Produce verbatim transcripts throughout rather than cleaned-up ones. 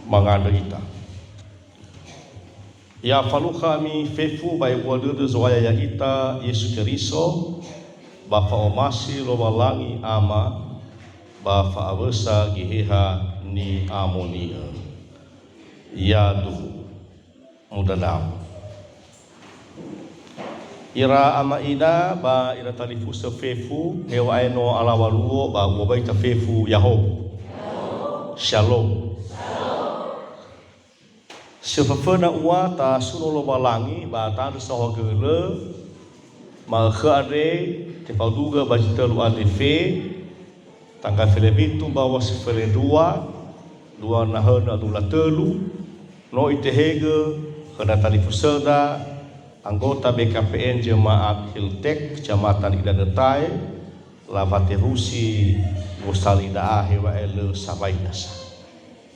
Mangandrö ita. Ya falukha ami fefu ba ebua dödö Zo'aya ya'ita Yesu Keriso, ba fa'omasi Lowalangi Ama, ba fa'awösa Geheha Ni'amoni'ö. Yaduhu. Mudadao. Ira ama ina ba ira talifusö fefu, hewa'ae no alaŵa luo ba u'obai ita fefu, Ya'ahowu. Shalom. Si föföna ua tasuno Lowalangi ba ta'andrö saohagölö, ma'ökhö andre tefaduga ba zi tölu adefe, tanggal felewitu mbaŵa si felendrua, dua nahönö dua tölu, no itehegö khö ndra talifusöda, anggota B K P N Jemaat Hiltek, Kecamatan Idanötae, lafaterusi gosali da'a hewa'ae lö sawai nasa.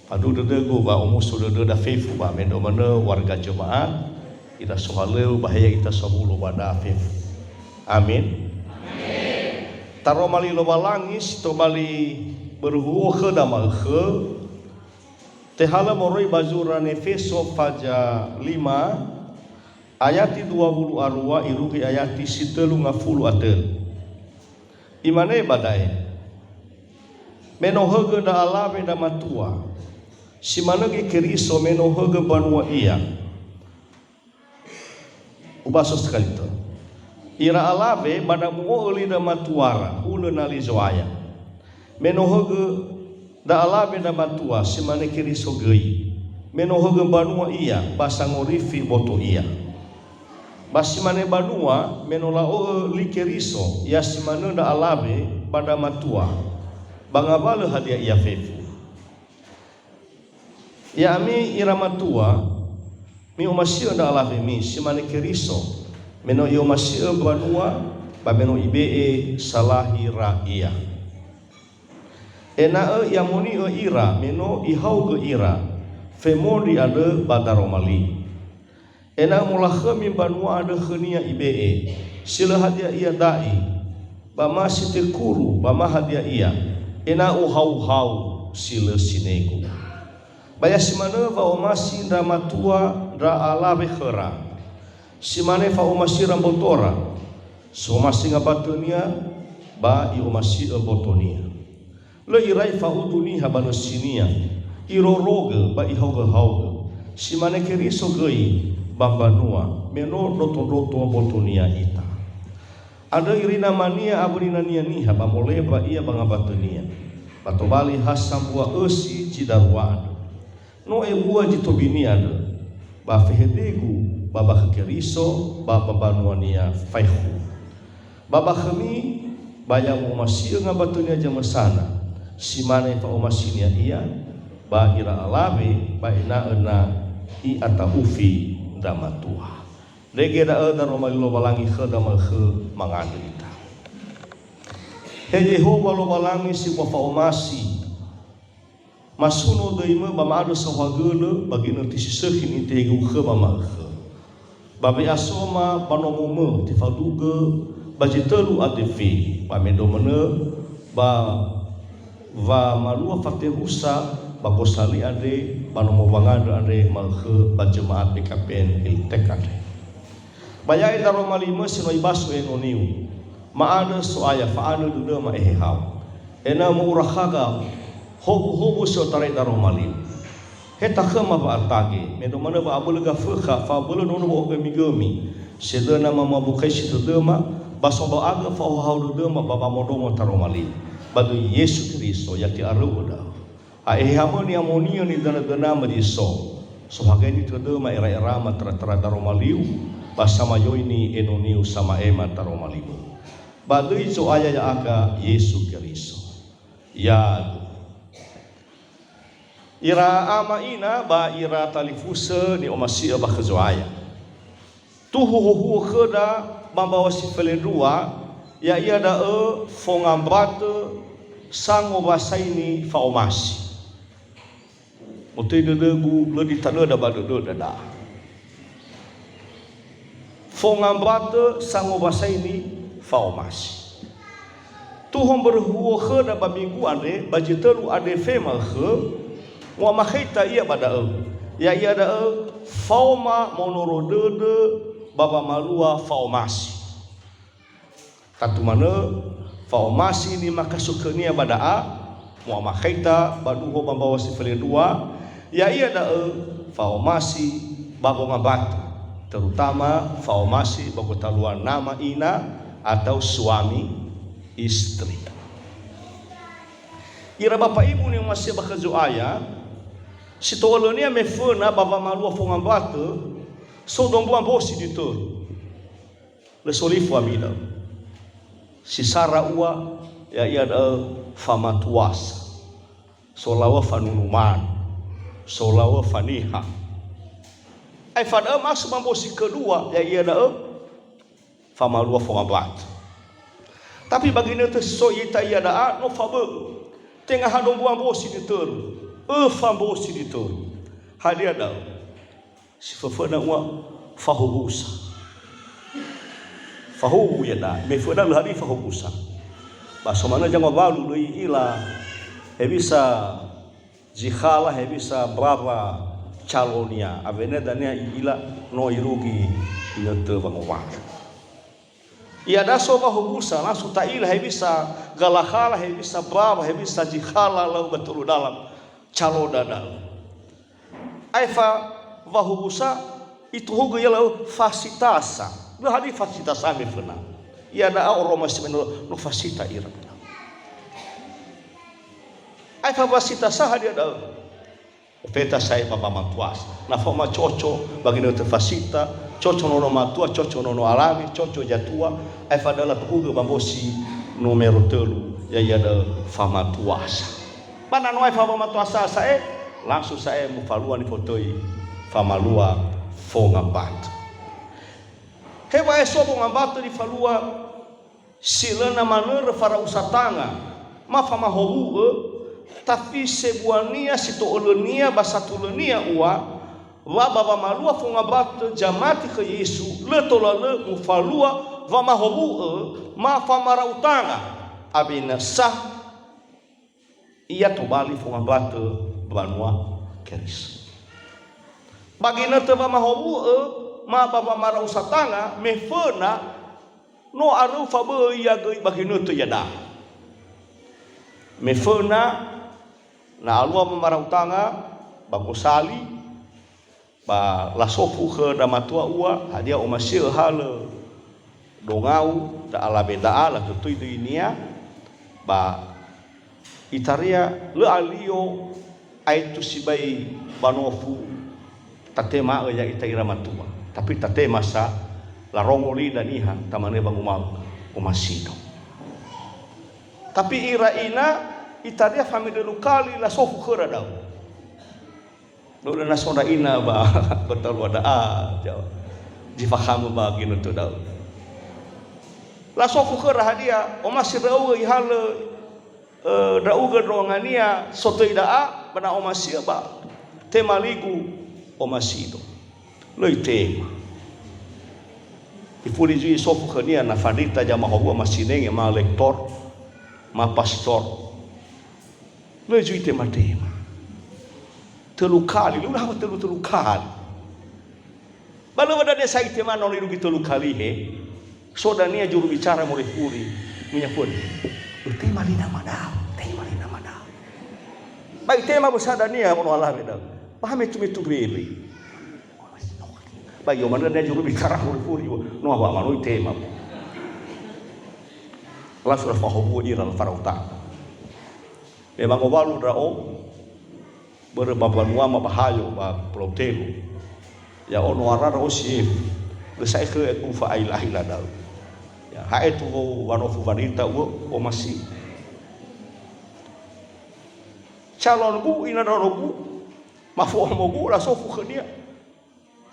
Faduhu dödögu ba omuso dödöda fefu ba mendrua manö warga jemaat, ira sohalöŵö ba he ya'ita sawulo ba da'a fefu. Amin. Taromali Lowalangi si tobali börö huo khöda ma'ökhö, tehalö moroi ba zura Nefeso faza lima, ayati dua wulu a rua irugi ayati si tölu ngafulu a tölu. Imane ba da'e, "Me no högö ndra alawe ndra matua, si manö göi Keriso me no högö mbanua ia." Ubaso sekali tö. Ira alawe ba na mu'o'ö li ndra matuara, hulö na li Zo'aya. Me no högö ndra alawe ndra matua, si mane Keriso göi. Me no högö mbanua ia, ba sangorifi boto ia. Ba si mane banua, me no la'o'ö li Keriso, ya si manö ndra alawe ba ndra matua, ba ngawalö hadia ia fefu. Ya'ami ira matua, mi'omasi'ö ndra alawemi, si mane Keriso, me no i'omasi'ö mbanua, ba me no ibe'e salahi ra ia. Ena'ö i'amoni'ö ira me no ihaogö ira femondri andrö ba daroma li. Ena'ö molakhömi mbanua andrö khönia ibe'e, si lö hadia ia da'i, ba ma si tekuru, ba ma hadia ia, ena'ö uhauhau si lö sinegu. Ba ya si manö wa'omasi ndra matua ndra alawe khöra, si mane fa'omasira mbotora, somasi ngabatönia, ba i'omasi'ö mbotonia. Lö irai fa'udu niha ba nösinia, irorogö ba ihaogöhaogö, si mane Keriso göi ba mbanua, me no ndrotondroto mbotonia ita. Andrö irina mania awö ninania niha ba moleba ia ba ngabatönia, ba tobali ha sambua ösi zi darua andrö. No ebua zi tobini andrö, ba fehedegu ba ba khö Keriso ba ba mbanuania faekhu. Ba ba khömi, ba ya mu'omasi'ö ngabatönia zamösana, si mane fa'omasinia ia, ba ira alawe, ba ena'ö na i'ata'ufi ndra matua. Irege da'ö daroma li Lowalangi khöda ma'ökhö, mangandrö ita. He Yehowa Lowalangi si fa'omasi, masuno döimö ba ma'andrö saohagölö ba ginöti si sökhi nitehegeu khöma ma'ökhö. Ba we'asoma ba nomomö tefadugö ba zi tölu adefe, ba mendrua manö ba wamalua faterusa ba gosali andre ba nomo wangandrö andre ma'ökhö ba jemaat B K P N Hiltek andre. Ba ya'e daroma limö si no ibasu enoniu, ma'andrö So'aya, fa'anö dödöma, Ehehau. Ena'ö mu'urakhaga howuhowu si otarai daroma liu. He takhöma wa'atage, mendrua manö wa'abölö gafökha, fa'abölö nono wa'ogömigömi, sedöna mamabukhaisi tödöma, ba somba'agö fa'ohahau dödöma ba wamondrongo taroma liu. Ba döi Yesu Keriso, ya ti'aröu'ö da'ö. A Ehehamö ni'amoni'ö nidönadönamö zi so, sohagaini tödöma era'erama taratara daroma liu, ba samayoini enoniu sama'ema taroma limö. Ba döi Zo'aya ya'aga Yesu Keriso. Yaduhu. Ira ama ina ba ira talifusö ni'omasi'ö ba khö Zo'aya. Tuhu hohuo khöda ba mbaŵa si felendrua, ya'ia da'ö fongambatö sangowasaini fa'omasi. Mötöi dödögu, lö nitanöda ba dödöda da'a. Fongambatö sangowasaini fa'omasi. Tuho mbörö huo khöda ba minggu andre, ba zi tölu adefe ma'ökhö, Mu'amakhaita ia ba da'ö. Ya'ia da'ö faoma monoro dödö ba wamalua fa'omasi. Tatu manö, fa'omasi nimakasukönia ba da'a, mu'amakhaita ba duho ba mbaŵa si felendrua, ya'ia da'ö fa'omasi ba wongambatö, terutama fa'omasi ba gotalua nama ina atau suami istri. Ira bapa ibu ni'omasi'ö ba khö Zo'aya, si to'ölönia me föna ba wamalua fongambatö, so dombua mbosi ditörö. Lö solifu ami da'ö. Si sara ua, ya'ia da'ö famatuasa. Solaŵa fanunu manu. Solaŵa faniha. Aefa da'ö masö ba mbosi kedua, ya'ia da'ö famalua fongambatö. Tapi ba ginötö si so ita ia da'a, no fabö'ö. Tenga ha dombua mbosi ditörö. Öfa mbosi ditörö. Hadia da'ö? Si föföna ua fahuhusa. Fahuhu ia da, me föna lö hadia fahuhusa. Ba so manö zangowalu lö i'ila hewisa zikhala, hewisa mbawa calonia. Awena dania i'ila no irugi inötö wangowalu. Ia da so wahuhusa, langsung ta'ila hewisa galakhala, hewisa mbawa, hewisa zikhala lau ba tölu dalam caloda da'ö. Aefa wahuhusa, ituhugö ia la'ö fasitasa. Lö hadia fasitasa me föna. Ia da'a oroma si no, no fasita ira. Aefa fasitasa hadia da'ö? Ofeta sa'ae ba wamatuasa. Na faoma coco, ba ginötö fasita, coco nono matua, coco nono alawe, coco zatua, aefa da'ö latuhugö ba mbosi numero tölu, ya'ia da'ö famatuasa. Ba na no aefa wamatuasa sa'ae, langsung sa'ae mufalua nifotöi famalua fongambatö. Heŵa'ae so fongambatö nifalua si lö na manörö fara'usa tanga, ma famahowu'ö, tafi sebuania si to'ölönia ba satulönia ua, wa ba wamalua fongambatö zamati khö Yesu, lö tola lö mufalua wamahowu'ö, ma famara'u tanga, awena sa ia tobali fongambatö mbanua Keriso. Ba ginötö wamahowu'ö ma ba wamara'u satanga, me föna no aröu fabö'ö ia göi ba ginötö iada'a. Me föna na alua wamara'u tanga ba gosali, ba lasofu khö ndra matua ua, hadia omasi'ö halö dongau, ndra alawe da'a, latutui döinia, ba itaria lö alio aetu sibai ba nofu tatema'ö ya'ita ira matua. Tapi tatema sa larongo li ndra niha, tamanö wanguma'ö, "Omasido." Tapi ira ina, itaria famedölu kali lasofu khöra da'ö. Lö na so ndra ina ba gotalua da'a, ja-, zi fakhamö ba ginötö da'ö. Lasofu khöra hadia, omasi ndra'ugö ihalö, ö, ndra'ugö ndrongania sotöi da'a, ba na omasi'ö ba tema ligu omasido. Lö itema. Ifuli zui isofu khönia na fandrita zamahowu'ö ma sinenge ma lektor, ma pastor. Lö zui tema-tema. Tölu kali, lö udaha tölu, tölu kali. Ba lö wa dania sa itema no irugi tölu kali he. So dania juru bicara morefuri, munya pun. Lö tema li nama da'ö, tema li nama da'ö. Ba itema bösa dania ono alawe da'ö. Ba ha metu-metu bere. Ba iyo manö dania juru bicara morefuri, no wa manö itema. Langsung lafahowu'ö ira lafara'u tanga. Me wangowalu ndra'o, börö ba mbanuama ba Hayo, ba Pulau Telu. Ya'o no ara ndra'o si efu. Lö sa'ae khö egu fa'aila-ila da'ö. Ya, ha'etu wou wanofu wanita uö, omasi. Calongu, ina ndra'ogu, ma fo'omogu, lasofu khönia.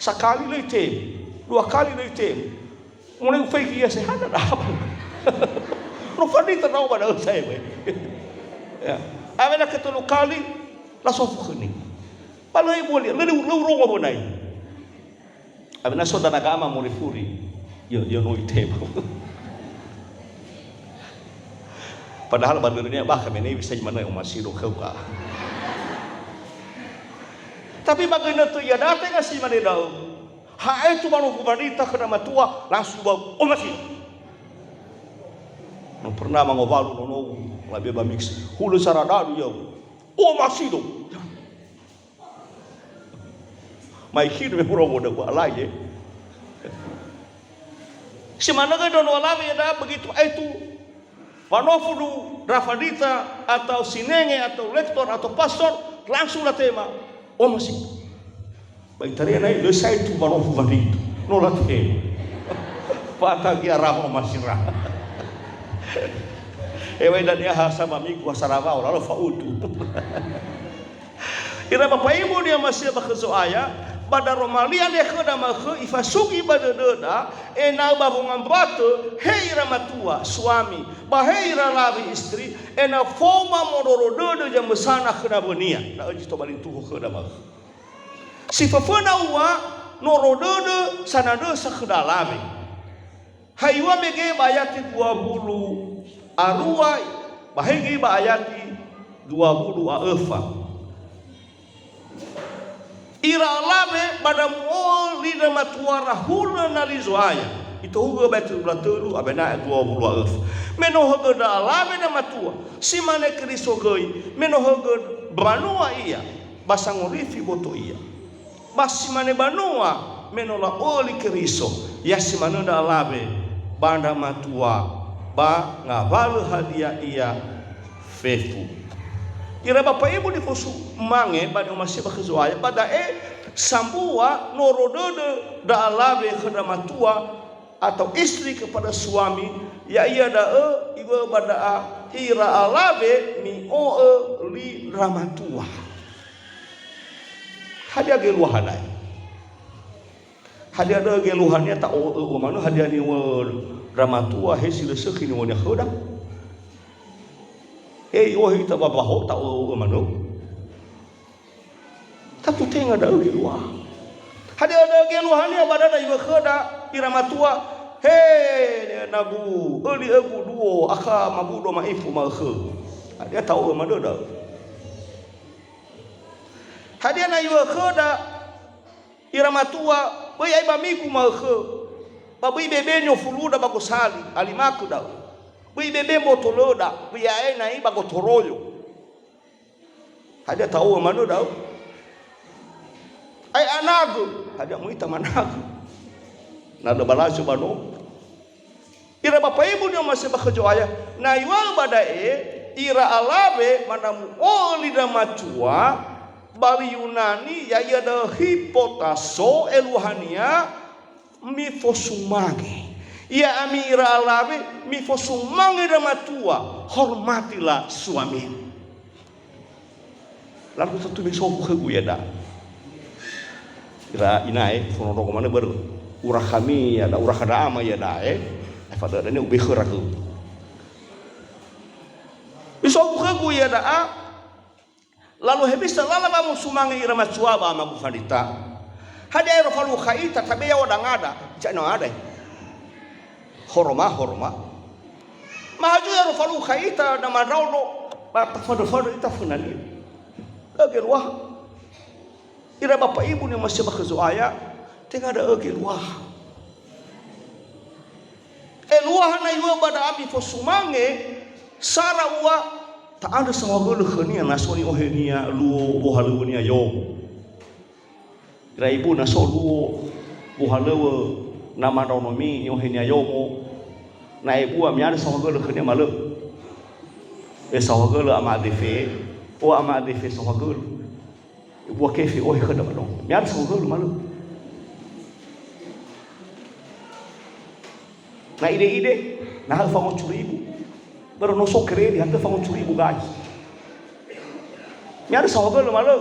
Sakali lö itema, dua kali lö itema. Mulai ufaigi ia sehana da'ö. No fandrita ndra'o ba da'ö sa'ae we. Ya. Awena ketölu kali, lasofu khönia. Ba lö ibua li, lö, lö urongo wöna ia. Awena so dania gama morefuri, yo, yo no itema. Padahal ba dödönia bakha me ne bisa manö omasido khöu ka. Tapi ba ginötö ia datang si mane da'ö. Ha'etu ba nofu wandrita khö ndra matua, langsung ba omasi. No pernah mangowalu nonou, labe ba mix. Hulö sara dadu ia. Omasi do. Mai khinu me mura woda wa alai, eh. Si manö göi ndraono alawe ia da'a begitu aetu. Wanofu du ndra fandrita atau sinenge atau lektor atau pastor, langsung latema, "Omasi." Ba itaria nai, lö saetu wanofu fandrita. No latema. Fa'atage arama omasira. Ewai dania ha sama migu ha sarawao, lalo fa'udu. Ira Bapa Ibu ni'amasi'ö ba khö Zo'aya, ba daroma li andre khöda ma'ökhö ifasugi ba dödöda, ena'ö ba wongambatö, he ira matua, suami, ba he ira alawe, istri, ena'ö faoma mororo dödö zamösana khö nawönia. Da'ö zi tobali tuho khöda ma'ökhö. Si föföna ua, noro dödö sanandrösa khö ndra alawe. Haiwa mege ba ayati dua wulu a rua, ba hegi ba ayati dua wulu a öfa. Ira alawe ba ndra mu'o'ö li ndra matuara hulö na li Zo'aya. Itohugö ba ayati dua wulu a tölu, abena'e dua wulu a öfa. Me no högö ndra alawe ndra matua, si mane Keriso göi, me no högö mbanua ia, ba sangorifi boto ia. Ba si mane banua, me no la'o'ö li Keriso, ya si manö ndra alawe ba ndra matua, ba ngawalö hadia ia fefu. Ira Bapa Ibu nifosumange ba ni'omasi'ö ba khö Zo'aya, ba da'e sambua noro dödö ndra alawe khö ndra matua, atau istri kepada suami, ya'ia da'ö iŵa'ö ba da'a ira alawe mi'o'ö li ndra matua. Hadia geluaha da'e? Hadia da'ö geluahania ta'o'ö manö, hadia niŵa'ö ndra matua he si lö sökhi niŵa'önia khöda? He i'ohe ita ba mbaho ta'o'ö manö? Tatu tenga da'ö geluaha. Hadia da'ö geluahania ba da'ö iŵa'ö khöda ira matua, "He, nagu öli ögu duo akha mabudo ma'ifu ma'ökhö." Hadia ta'o'ö manö da'ö? Hadia na iŵa'ö khöda ira matua, "Böi ai ba migu ma'ökhö, ba böi bebe niofuluda ba gosali, alimakö da'ö. Böi bebe mbotolöda, böi a'e na'i ba gotoroyo." Hadia ta'o'ö manö da'ö? "Ai anagö." Hadia möi ita managö? Na lö balazo ba no. Ira Bapa Ibu ni'omasi'ö ba khö Zo'aya, na iŵa'ö ba da'e, ira alawe ba ndra mu'o'ö li ndra matua, ba li Yunani, ya'ia da'ö hypotasso, eluahania, mifosumange. Ya'ami ira alawe, mifosumange ndra matua, hormatilah suami. Lalu tentu misofu khögu ia da'a. Ira inae, fonondrongo manö börö. Ura khami ia da'a, ura kha ndra ama ia da'a, eh. Aefa da'ö dania uböi khöra khögu. Misofu khögu ia da'a. Lalu hewisa lala wa musumange ira matua ba amagu fandrita. Hadia ero falukha ita, tabe yaŵa dangada, ca'e no ada. Horoma, horoma. Mahaju ero falukha ita na mandraono, ba tafandrö-fandrö ita fönania. Lö geluaha. Ira Bapa Ibu ni'omasi'ö ba khö Zo'aya, tenga da'ö geluaha. Eluaha na iŵa'ö ba da'a mifosumange, sara ua ta'andrö saohagölö khönia na so ni'ohenia luo wohalöŵönia yomo. Ira ibu, na so luo wohalöŵö nama ndraonomi ni'ohenia yomo, na ebua mi'andrö saohagölö khönia ma lö? E saohagölö ama adefe, o ama adefe saohagölö. Ebua kefe ohe khöda ba ndraono. Mi'andrö saohagölö ma lö? Na ide-ide, na ha'ö fangocu ribu. Börö no so keredi, hatö fangocu ribu gai. Mi'andrö saohagölö ma lö?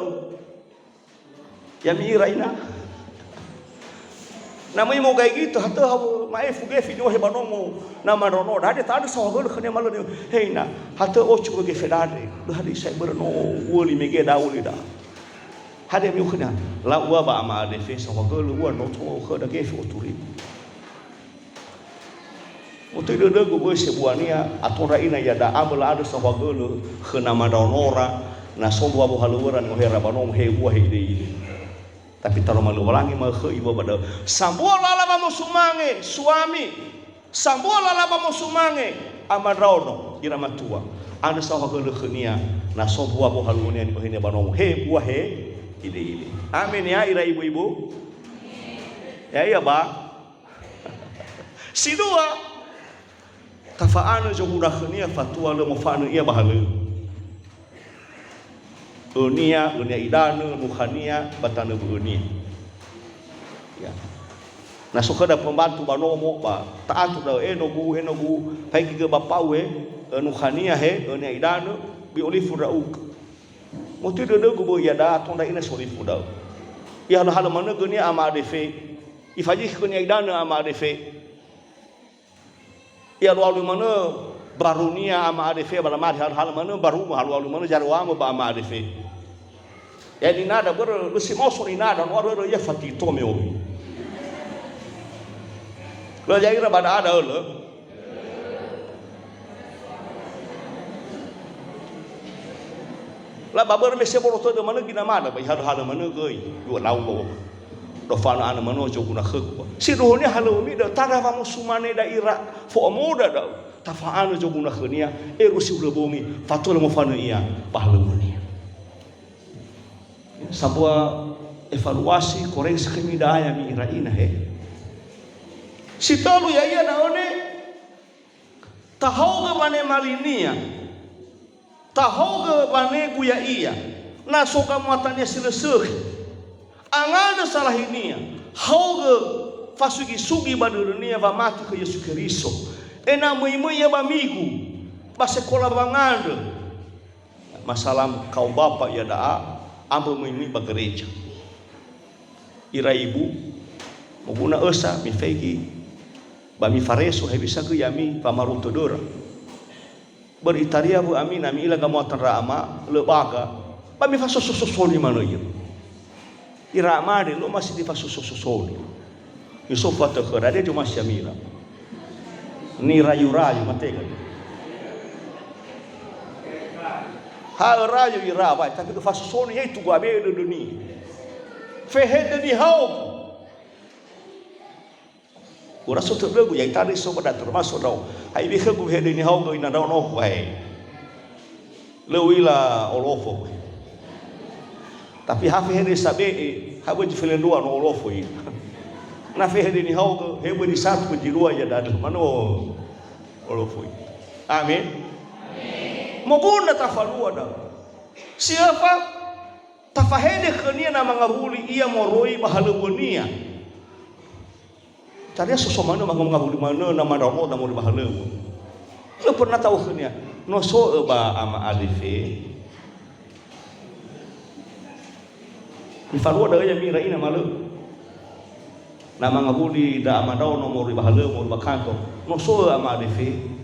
Ya'ami ira ina. Na möi mogai gitö, hatö hawö ma'efu gefe ni'ohe ba nomo nama ndraonoda. Hadia ta'andrö saohagölö khönia ma lö? He ina, hatö ocu gefe dade. Lö hadia sa'ae börö no u'öli mege da oli da. Hadia mi'okhönia? La'ua ba ama adefe saohagölö, ua no to'ö khöda gefe otu ribu. Motoi dödögu böi sebuania, ato ndra ina ia da'a mö la'andrö saohagölö khö nama ndraonora, na so mbua wohalöŵöra ni'ohera ba nomo he ua he ide-ide. Tapi taroma lö Lowalangi ma'ökhö iŵa'ö ba da'ö. Sambua lala wamosumange suami. Sambua lala wamosumange ama ndraono, ira matua. Andrö saohagölö khönia, na so mbua wohalöŵönia ni'ohania ba nomo. He bua he, ile-ile. Amen ya, ira ibu-ibu? Ya'ia ba? Si dua, tafa'anö zoguna khönia fatua lö mofanö ia ba halöŵö. Önia, önia idanö, nukhania, ba tanö bö'önia. Ya. Na so khöda pembantu ba nomo, ba ta'atur da'ö, "E nogu, he nogu, faigi gö ba pau he, ö, nukhania he, önia idanö, bi olifu ndra'ugö." Motoi dödögu böi iada'a, tondra'ina si olifu da'ö. Ihalö-halö manö gönia ama adefe. Ifazikhi gönia idanö ama adefe. Ialu-alu manö barunia ama adefe, ba lamari hal-hal manö baru, halu-alu manö zaruamö ba ama adefe. Ya ninada börö, lö si maoso ninada, no arörö ia fatito me omi. Lö ya'ira ba da'ada ölö. La ba börö me sebolo tödö manö ginamada, ba ihalö-halö manö göi, dua lau lo. Dofanö anö manö zoguna khögu. Sindruhunia halöŵömi da'ö, tara wamosumane da'ira fo'omoda da'ö. Tafa'anö zoguna khönia, eru si hulö bongi, fatua lö mofanö ia ba halöŵönia. Sambua evaluasi, koreksi khömi da'a ya'ami ira ina he. Si tölu ya'ia da'ö ne, tahaogö wanemalinia. Tahaogö wanegu ya'ia, na so gamuatania si lö sökhi. Angandrö salahinia, haogö fasugi-sugi ba dödönia wamati khö Yesu Keriso, ena'ö möi-möi ia ba migu, ba sekola wangandrö. Masalam kaum bapa iada'a, ambö möi-möi ba gereja. Ira ibu, moguna ösa, mifaigi, ba mifareso hewisa göi ya'ami wamaru tödöra. Börö itaria wö'ami na mi'ila gamuata ndra ama, lö baga, ba mifasoso-sosoni manö ia. Ira ama andre, lö omasi nifasoso-sosoni. Misofu atö khöra, hadia zomasi ya'ami ira? Nirayu-rayu, matega. Ha'ö rayu ira, wai, tapi öfasosoni, yaitu go'abe'e dödönia. Fehede nihaogö. Ura so tödögu, ya itanö so ba da'ö, termasuk ndra'o. Ha iŵa'ö khögu fehede nihaogö ina ndra'o nogu, ae. Lö u'ila olofo. Tapi ha fehede sabe'e, ha böi zi felendrua no olofo ina. Na fehede nihaogö, he böi zi satu, böi zi dua ia da'ö, manö olofo ina. Amin. Moguna tafalua da'ö. Si öfa, tafahede khönia na mangawuli ia moroi ba halöŵönia. Taria so so manö, mangawuli manö, na mandraono na moroi ba halöŵö. Lö pernah ta'okhönia, "No so'ö ba ama adefe?" Mifalua da'ö ya'ami ira ina ma lö. Na mangawuli ndra ama ndraono moroi ba halöŵö, moroi ba kantor. "No so'ö ama adefe?"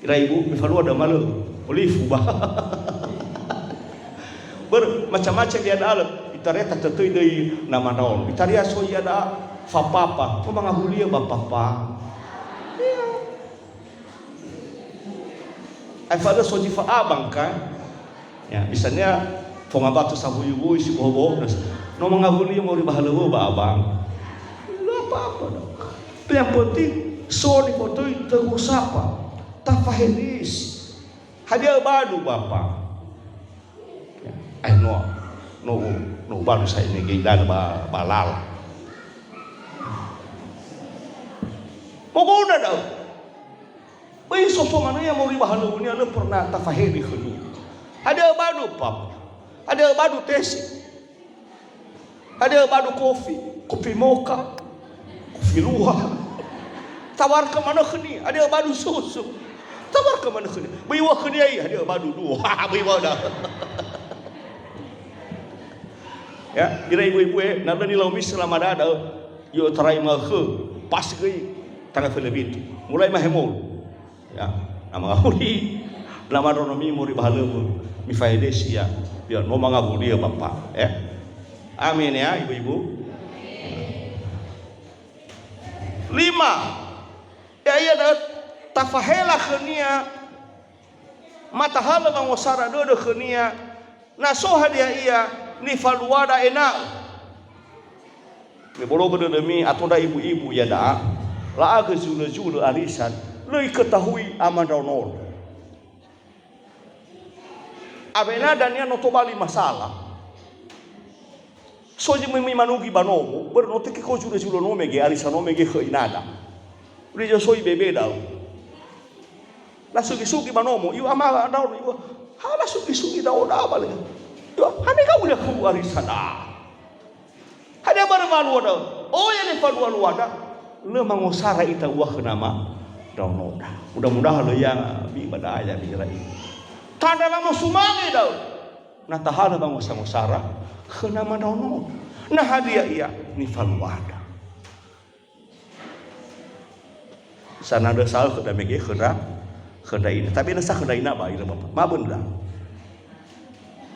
Ira ibu, mifalua da'ö ma lö, olifu ba. Börö macam-macam iada'a lö, itaria tatötöi döi na mandraono. Itaria so iada'a fapapa, no mangawulia ba papa. Iya. Aefa lö so zi fa'abang kan? Ya, misalnya, fongambatu sawuyu-wuyu si boho-boho, no mangawulia moroi ba halöŵö ba abang. Lö apa-apa dong. Yang penting, so nifotoi tegur sapa. Tafahedesi. Hadia öbadu, Bapa? Ya, ai no, no, no badu sa ini gei dan ba, ba lala. Moguna da'ö. Böi so so manö ia moroi ba halöŵönia, lö pernah tafahede khönia. Hadia öbadu, Papa? Hadia öbadu tesi? Hadia öbadu kofi? Kofi moka? Kofi luwak? Tawarkö manö khönia. Hadia öbadu susu? Tawarkö manö khönia. Böi iŵa'ö khönia ia, hadia öbadu dua? Böi iŵa'ö da'ö. Ya, ira ibu-ibu, eh, na lö nilaumi selama da'ö, i'otarai ma'ökhö, pas göi tanggal felebitu. Mulai mahemolu. Ya, na mangawuli, na mandraonomi moroi ba halöŵö, mifahedesi ia, ya, no mangawuli ya, Bapa, ya. Amin ya, ibu-ibu. Lima, ya'ia da'ö tafahela khönia, ma tahalö wangosara dödö khönia, na so hadia ia, Nifaluada ena'ö. Me bologö dödömi, ato ndra ibu-ibu iada'a, la'agö zulö-zulö arisan, lö iketahui ama ndraono. Awena dania no tobali masala. So zi möi manugi ba nomo, börö no tekeko zulö-zulö no mege, arisan no mege khö inada. Uli so ibebe da'ö. Lasugi-sugi ba nomo, iŵa'ö ama ndraono, iŵa'ö, ha lasugi-sugi ndra'o da'a ba le. Iŵa'ö, ha mega ulia khöu arisan da'a. Hadia barö walua da'ö? Oya nifalua-luada, lö mangosara ita ua khö nama ndraonoda. Mudah-mudahan lö ia bi ba da'a ya bi ira ini. Tandra lamosumange da'ö. Na tahalö wangosa-ngosara khö nama ndraonoda. Na hadia ia nifaluada. Sanandrö sa'ae khö ndra mege khö ndra, khö ndra ina. Tabe nasa khö ndra ina ba ira bapa. Ma bönö da.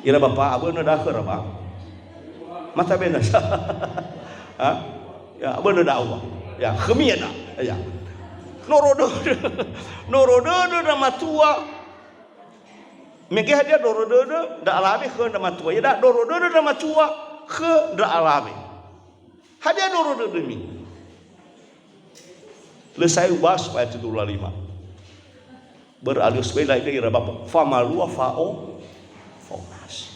Ira bapa, abönö da khöra ba. Ma tabe nasa. Ha? Ya, abönö da ua. Ya, khömia da. Ya. Noro dödö. Noro dödö ndra matua. Mege hadia noro dödö ndra alawe khö ndra matua. Ya da noro dödö ndra matua khö ndra alawe. Hadia noro dödömi? Lö sa'ae ubasu'ö ayat dua puluh lima. Börö alös bela ira bapa. Famalua fa'o, fa'omasi.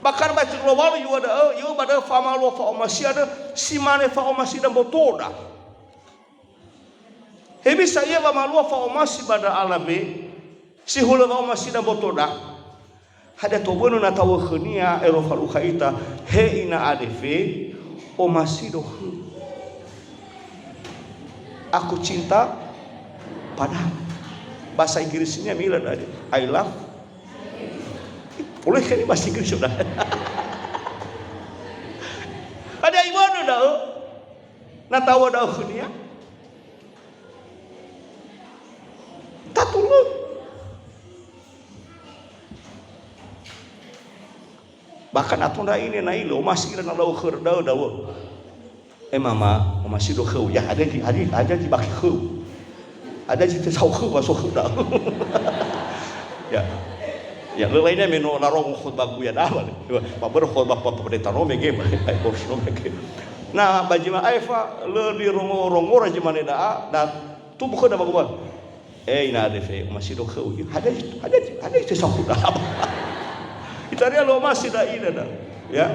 Bahkan ba ayat dua puluh walu yua da'ö, yua ba da'ö famalua fa'omasi andrö, si mane fa'omasi ndra mbotoda. Hewisa ia wamalua fa'omasi ba ndra alawe, si hulö wa'omasi ndra mbotoda? Hadia tobönö na ta'o'ö khönia ero falukha ita, "He ina adefe, omasido khöu. Aku cinta padamu." Bahasa Inggrisnya mila tadi, "I love." Boleh kan ini bahasa Inggris sudah? Hadia imane da'ö? Na ta'o'ö da'ö khönia? Tatulö. Bahkan ato ndra ina na ilö, omasi ira na lau khöra da'ö dawö. "Eh, Mama, omasido khöu." "Ya, ada di, ada, ada di baki khöu. Ada di tesau khöu, ba so khöu da'ö." Ya. Ya, lö lainnya me no larongo khutbah guya da'ö. Ba börö khutbah pa-, pa-, pendeta no mege, ba, ai, bos no mege. Na, ba jima aefa, lö dirongo-rongora jimane da'a, na tumbu khöda ba gua. "Eh, ina adefe, omasido khöu." Hadia, hadia, hadia tesau khöu da'ö. Itaria lö omasi ndra ina da. Ya.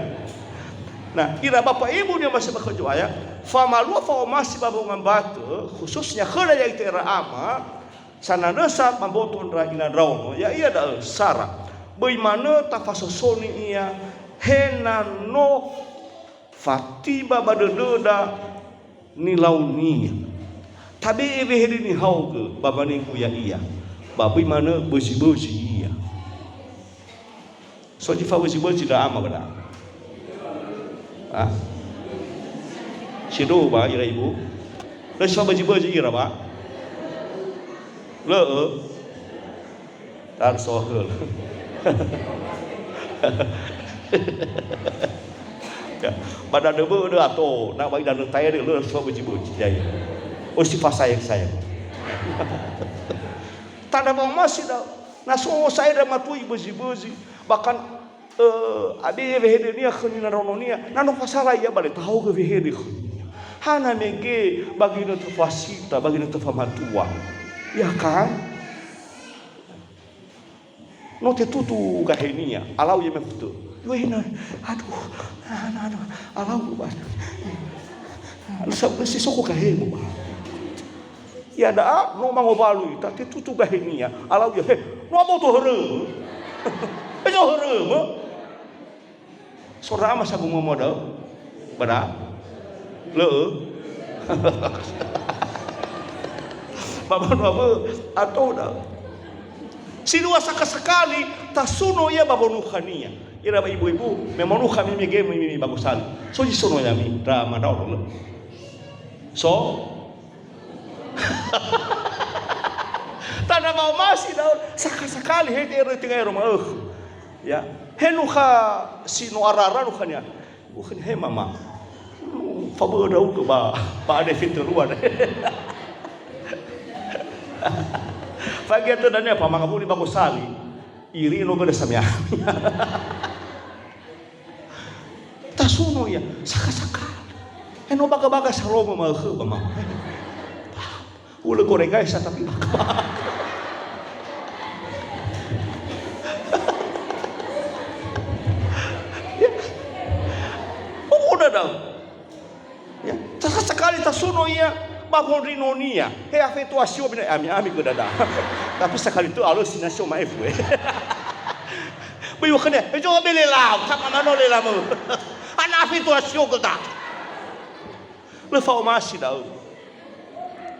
Nah, ira bapa ibu ni'omasi ba khö Zo'aya, famalua fa'omasi ba wongambatö, khususnya khöda ya'ita ira ama, sanandrösa ba mboto ndra ina ndraono, ya'ia da'ö Sara. Böi manö tafasosoni ia, he na no fatiba ba dödöda nilaunia. Tabe'e wehede nihaogö ba wanegu ya'ia, ba böi manö bözi-bözi ia. So zi fabözi-bözi ndra ama ba da'a? Ha? Sindruhu ba ira ibu? Lö si fabözi-bözi ira ba? Lö'ö. Tan so hölö. Ya, ba danö bö'ö ato, na ba idanö taere lö so bözi-bözi. Ya, ya. Oh, si fasayang-sayang. Tandra wa'omasi da, na so sa'ae ndra matua ibözi-bözi, bahkan, eh, abe wehedenia khö nina ndraononia, na no fasala ia ba le tahaogö wehede khönia. Hana mege ba ginötö fasita, ba ginötö famatua. Ya kan? No tetutu gahenia, alau ia mefutö. Wena, aduh, aduh, aduh, alau ba. Aduh, sa-, si soko gahemu ba. Ia da'a, no mangowalu ita, tetutu gahenia, alau ia, he, no aboto hörömö. Ezo hörömö. So ndra ama sa gumömö da'ö? Ba da'a? Lö'ö. Ba banua bö'ö, ato da'ö. Si dua saka-sakali, tasuno ia ba wonukhania. Ira ba ibu-ibu, me monukha mi mege mi, mi, mi ba gosali. So zi suno ya'ami, ndra ama ndraono lö. So, Tandra wa'omasi da'ö, saka-sakali he te'eröi tenga ero ma'ökhö. Ya, he nukha si no ara-ara nukhania. Ukhönia, "He Mama, fabö'ö ndra'ugö ba, ba adefe tölu andre." Fagi'a tö dania, fa mangawuli ba gosali. Iri no göda samia. Suno ia, saka-saka. He no baga-baga Salomo ma'ökhö ba mama. Hulö goreng gae sa tapi baga-baga. Ya. U'uda da'ö. Ya, saka-sakali tasuno ia ba wondrinonia. He afetu asio bina ami, ami gödada. Tapi sakali tö alö sinasio ma'ifu, eh. Böi wakhönia, he jo bele lau, tak mamano le lamö. Hana afetu asio göda. Lö fa'omasi da'ö.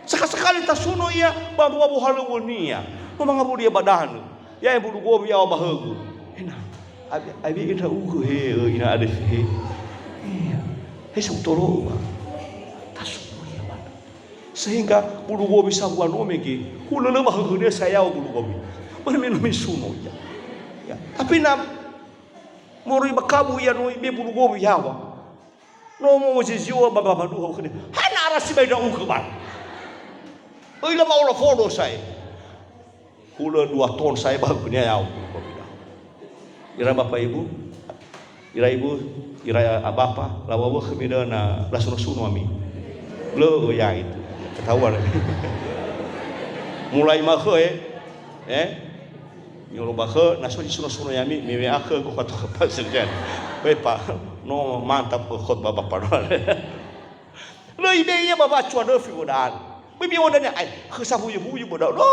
Saka-sakali tasuno ia ba mbu'a wohalöŵönia. No mangawuli ia ba danö. Ya'e bulu gowi yaŵa ba högu. Ena, abi, abi ndra'ugö he, ö, ina Adefe he. Iya. He sa utolo'ö ba. Tasuno ia ba. Sehingga bulu gowi sambua no mege, hulö lö ba högönia sa yaŵa bulu gowi. Börö me no misuno ia. Ya. Tapi na moroi ba kabu ia no ibe bulu gowi yaŵa. No mo zizio ba, ba, ba, dua khönia. Hana ara sibai ndra'ugö ba. Öi la ma'ola fodo sa'e. Hulö dua ton sa'e ba khönia ya'o. Ira bapa ibu, ira ibu, ira bapa, laŵa'ö khömi da'ö na lasuno-suno ami. Lö ya itu. Ketahuan. Mulai ma'ökhö, eh. Eh? Mi'olobakhö, na so zi suno-suno ya'ami, miwe'a khögu khötö khö Pak Sekjen. Weh, Pak, no mantap khötbah Bapak no. Lö ibe ia ba wa'acua döfi wö da'ö. Böi mi'oda niha, ai, khö sahuyu-huyu bö da'ö. Lö.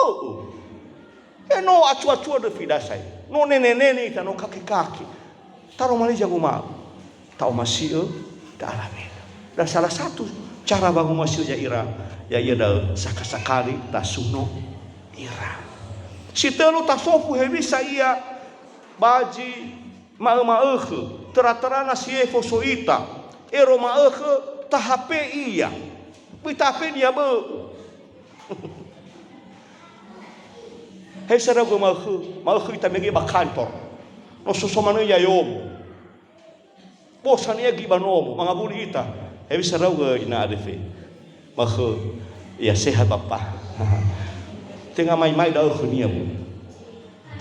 E no acua-cua döfi dasai. No nene-nene ita, no kake-kake. Taroma li zanguma'ö. Ta'omasi'ö da'alameda. Dan salah satu cara wangomasi'ö ya'ira, ya'ia da'ö saka-sakali tasuno ira. Si tölu, tasofu hewisa ia ba zi ma'ö-ma'ökhö, töra-töra na si efo so ita, ero ma'ökhö, tahape ia. Böi tahape nia bö'ö. He sa ndra'ugö ma'ökhö, ma'ökhö ita mege ba kantor. No so, so manö ia yomo. Bosan ia gi ba nomo, mangawuli ita. Hewisa ndra'ugö ina Adefe. Ma'ökhö, ya sehat Bapak. Tenga mai-mai da'ö khönia, Bu.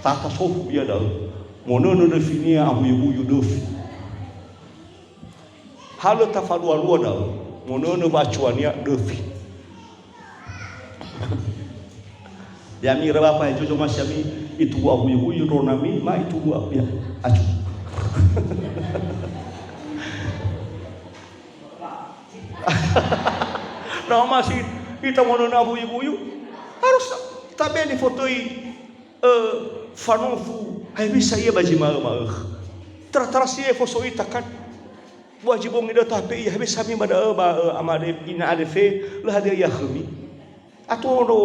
Tata sofu ia da'ö. Monönö döfinia ahuyu-huyu döfi. Ha lö tafalua-lua da'ö. Monönö wa'acuania döfi. Ya'ami ira bapa, he jojo masi ami, itugu ahuyu-huyu ndronami, ma itugu aku ya. Acu. Na masi ita monönö ahuyu-huyu, harus tabe nifotöi, ö, fanofu, hewisa ia ba zi ma'ö-ma'ökhö. Töra-töra si efo so ita kan. Bua zi bongi da'ö tahape ia, hewisa mi ba da'ö ba, ö, ama de-, ina Adefe, lö hadia ia khömi. Ato do,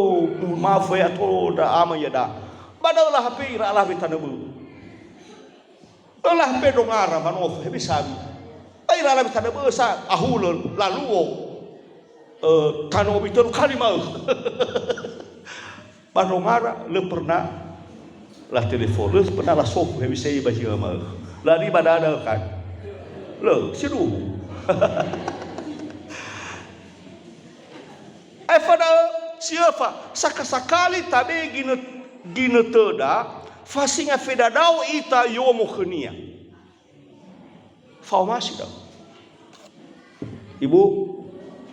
maaf ya, ato da ama ia da. Ba da'ö lahape ira alawe tanö bö'ö. Lö lahape ndrongara ba nofu, hewisa mi. Ba ira alawe tanö bö'ö sa ahulö, laluo. Ö, tanö obi tölu kali ma'ökhö. Ba ndrongara, lö pernah latelefon, lö pernah lasofu, hewisa ia ba zi ma'ökhö. Lari ba da'ö kan. Lö, sindruhu. Aefa da'ö, si öfa, saka-sakali tabe ginö-, ginötöda, fasinga fedadao ita yomo khönia. Fa'omasi da'ö. Ibu,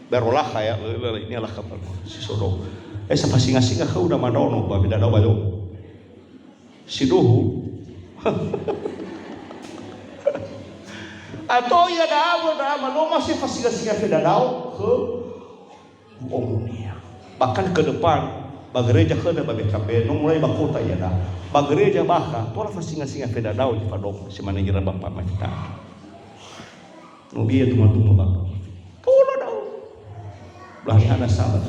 bero lakha ya, lö, lö, lö, ini lakha baru, si sodo. Eh, sa fasinga-singa khöu da mandraono, ba fedadao ba yomo. Sindruhu. Ato ia da'ö, da'ö, ma no masi fasinga-singa fedadao, khö. Omunia. Bahkan ke depan, ba gereja khöda ba B K B, no mulai ba kota ia da. Ba gereja bakha, tola fasinga-singa fedadao zi fadongo, si mane ira bapa mafita. No bia duma-duma bapa. Tola da'ö. Belahani hana sabat.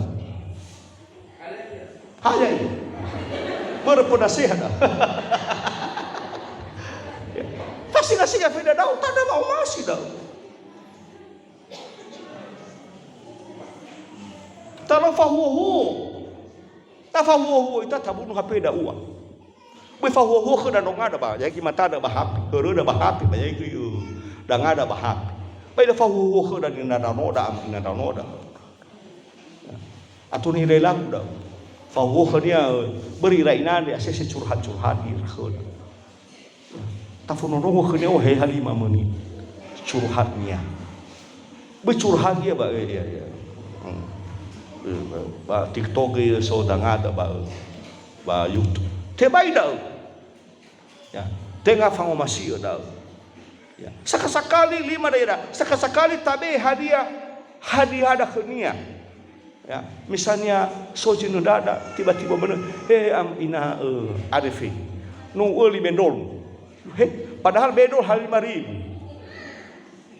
Haya ini. Börö penasehat. Fasinga-singa fedadao, tanda wa'omasi da'ö. Tanö fahuo-huo. Na fahuo-huo ita tabunu H P da'ua. Böi fahuo-huo khöda ndrongada ba, ya'ia gimatada ba H P, höröda ba H P, ba ya'ia gö-, dangada ba H P. Ba ira fahuo-huo khöda nindranoda, am-, nindranoda. Ato nirelagu da'ö. Fahuo khönia, börö ira inandre, asese curhat-curhat ira khöda. Tafondrondrongo khönia, oh, he halima menit. curhatnia. Böi curhat ia ba, eh, ya, ya. Hmm. Eh, ba, ba TikTok ia so dangada ba, ba YouTube. Tebai da'ö. Ya, tenga fangomasi'ö da'ö. Ya. Sakasakali lima daerah, sakasakali tabe hadia, hadia ada khönia. Ya, misalnya so zinöndra, tiba-tiba manö, "He am ina, eh, A D V. No u'öli bendol." He, padahal bendol ha lima ribu.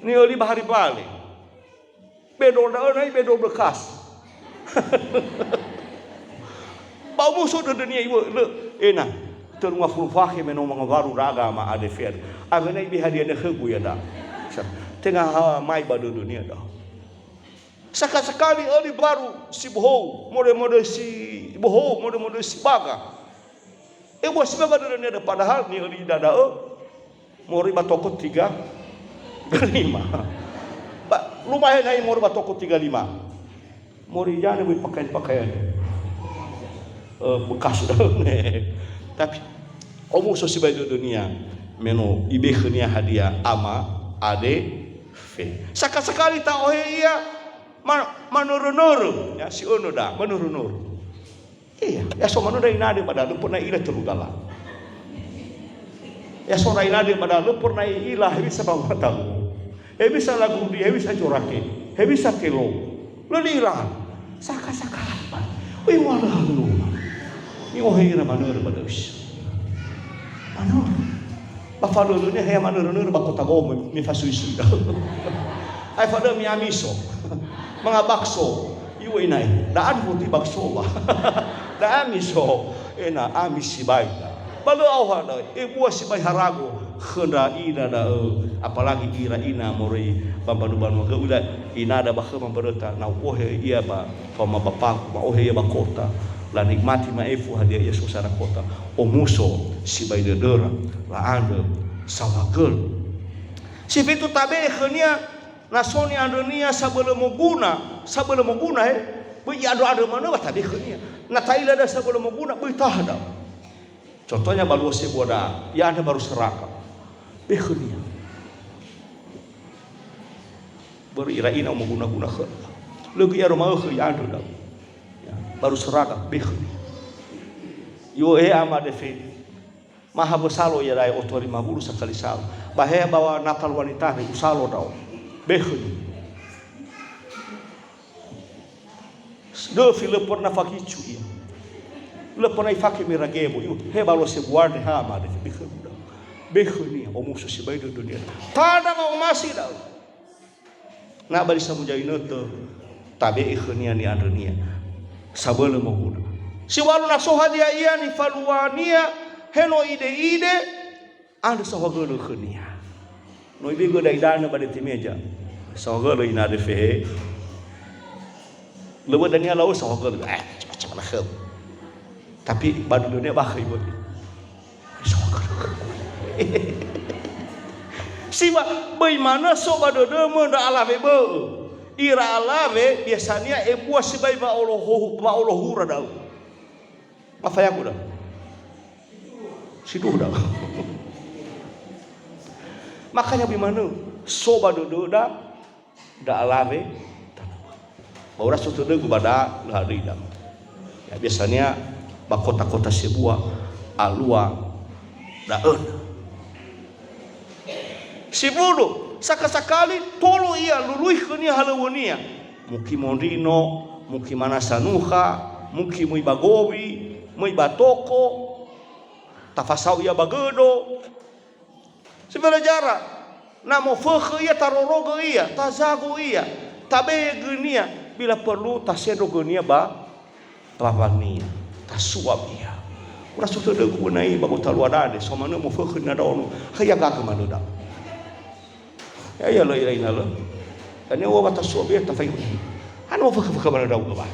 Ni'öli ba hari bale. Bendol da'ö na'i bendol bekas. Ba omuso dödönia iŵa'ö, lö, ena. Tölu ngafulu fakhe me no mangowalu raga ama A D V. Awena ibe hadia nökhögu ia da. Tenga ha mai ba dödönia da. Sakasakali öli baru si bohou, mode-mode si bohou, mode-mode si baga. Ebua si baga dödönia da, padahal ni'öli ida da'ö moroi ba toko tiga lima. Ba, lumayan na'i moroi ba toko tiga lima. Moroi jane böi pakaian-pakaian, eh, bekas da'ö. Tapi omuso sibai dödönia me no ibe khönia hadia ama A D V. Sakasakali ta'ohe ia ma-, manörö-nörö, ya, si önö da, manörö-nörö. Iya, ya so manö ndra inade ba da lö pernah ila tölu dala. Ya so ndra inade ba da lö pernah ila hewisa ba matamu. Hewisa lagundi, hewisa jorake, hewisa kelo. Lö ni'ila. Saka-saka. Oi, muala hanu. Ni'ohe ira manörö ba döis. Manörö. Ba falölönia he manörö-nörö ba kota Gomo, me fasui-sui da. Ae fadö mi Amiso. Manga bakso. Iŵa'ö inai, da adu foti bakso ba. Da Amiso, ena Ami sibai da. Ba lö aoha da, ebua sibai harago khö ndra ina da'ö, apalagi ira ina moroi ba mbanu-banua gö, uda inada ba khöma mböröta, na u'ohe ia ba faoma bapagu, ma'ohe ia ba kota, lanikmati ma'ifu hadia ia suasana kota, omuso sibai dödöra, la'andrö saohagölö. Si fitu tabe'e khönia, na so ni'andrönia sabölö moguna, sabölö moguna, he, böi i'andrö-andrö manö ba tabe'e khönia. Na ta'ila da sabölö moguna, böi taha da. Contohnya ba luo sebua da, i'andrö baru seraka. Be khönia. Börö ira ina moguna-guna khöda. Lö göi aro ma'ökhö i'andrö da. Ya, baru seraka, be khönia. Yo, eh, ama A D V. Maha wösalo ia dae oto lima wulu sakali salo. Ba he ba Natal wanita ne usalo dao. Be khönia. Döfi lö pernah fakicu ia. Lö pernah ifake mera gebo. Iu, he ba luo sebua nde ha ma de be khönia. Be khönia, omuso sibai dödönia. Tanda wa'omasi da'ö. Na ba li samuza inötö, tabe'e khönia ni'andrönia. Sabölö moguna. Si ŵalu na so hadia ia nifaluania, he no ide-ide, andrö saohagölö khönia. No ibegö da idanö ba dete meja. Saohagölö ina A D V he. Lö wö dania lau saohagölö. Eh, macam-macam lah khöu. Tapi ba dödönia bakha iŵa'ö. Siŵa, böi manö so ba dödömö ndra alawe bö'ö. Ira alawe biasania ebua sibai wa'oloho-, wa'olohura da'ö. Ba fayagu da'ö. Sindruhu da'ö. Makanya böi manö so ba dödöda, da alawe tanö. Ba ura so tödögu ba da lö hadöi da. Ya, biasanya ba kota-kota sebua alua da'ö. Sifulu, saka-sakali tolo ia lului khönia halöŵönia. Muki mondrino, muki manasa nukha, muki möi ba gowi, möi ba toko, tafasao ia ba gödo. Sebelejara, na mofökhö ia, tarorogö ia, tazago ia, tabe'e gönia, bila perlu tasendro gönia ba mbawania, tasuab ia. Ura so tödögu wönai ba gotalua dade, so manö mofökhö nina ndraono, ha ia gaga manö da'ö. Ya, ia lö ira ina lö. Dania ua ba tasuab ia tafai. Hana mofökhö-fökhö manö ndra'ugö ba.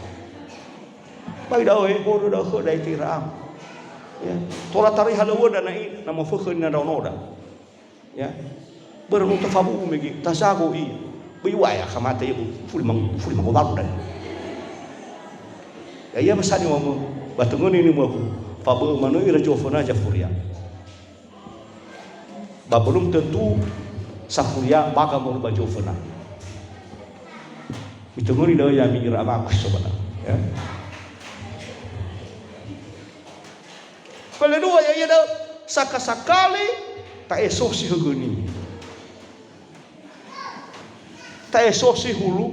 Bai da'ö, he, bodo da'ö khöda ita ira ama. Ya. Tola taröi halöŵöda na'i, na mofökhö nina ndraonoda. Ya. Börö no tafabu'u mege, tazago ia. Böi uŵa'ö akha mate ia, bu fuli mang-, fuli mangowalu da'ö. Ya, ia mesani wamö, ba töngöni ni mögu, fabö'ö manö ira zoföna zafuria. Ba belum tentu Safuria baga moroi ba zo'o föna. Mitongori da'ö ya'ami ira ama aku sobana. Ya. Kedua ya'ia da'ö, saka-sakali ta'esosi högönia. Ta'esosi hulu,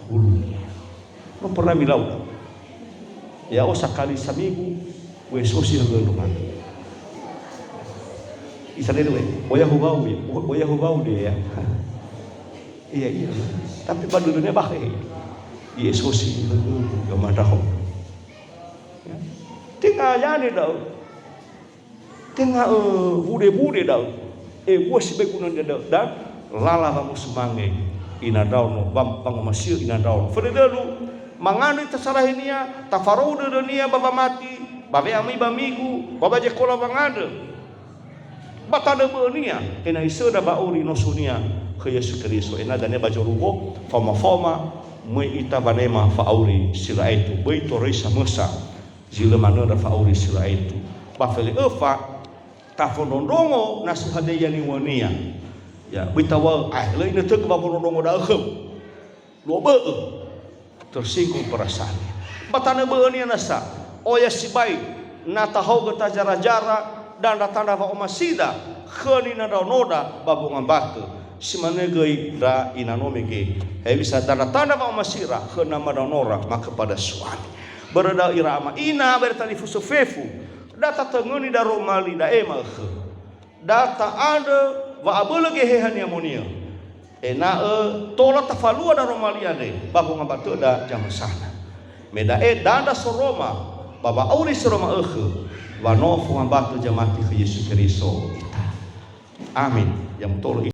hulu. No pernah milau da. Ya'o sakali saminggu, u'esosi högö ndronga. Isare due, oya huwau ya, o-, oya huwau de ya. Iya, iya. Tapi ba dödönia bakhe. I'esosi högö, ya mandraho. Ya. Tenga yane da'ö. Tenga, ö, wude-wude da'ö. Ebua sibai gunönia da'ö. Dan lala wamosumange ina ndraono, wam-, wangomasi'ö ina ndraono. Födödölu, mangandrö ita sarahinia, tafarou dödönia ba wamati, ba we'amöi ba migu, ba wazekola wangandrö. Ba tanö bö'önia, ena'ö isöndra wa'auri nosonia khö Yesu Keriso. Ena'ö dania ba zorugo, faoma-faoma, möi ita wanema fa'auri si lö aetu. Böi toröi samösa. Zi lö manö ndra fa'auri si lö aetu. Ba fele'öfa, tafondrondrongo na so hadia niŵa'önia. Ya, böi tawa'ö, "Ae, lö inötögö wamondrondrongo da'ö khöu." Luo bö'ö. Tersinggung perasaan. Ba tanö bö'önia nasa, oya sibai, na tahaogö tazara-zara, dandra-tandra wa'omasida, khö ninandraonodra ba wongambatö. Si manö göi ndra ina no mege. Hewisa dandra-tandra wa'omasira, khö nama ndraonora, ma kepada suami. Börö da'ö ira ama ina, börö talifusö fefu, da tatöngöni daroma li da'e ma'ökhö. Da ta'andrö wa'abölö geheha ni'amoni'ö. Ena'ö tola tafalua daroma li andre, ba wongambatöda zamösana. Me da'e dandra soroma, ba wa'auri soroma ökhö, wa no fongambatö zamati khö Yesu Keriso ita. Amin. Ya mutolo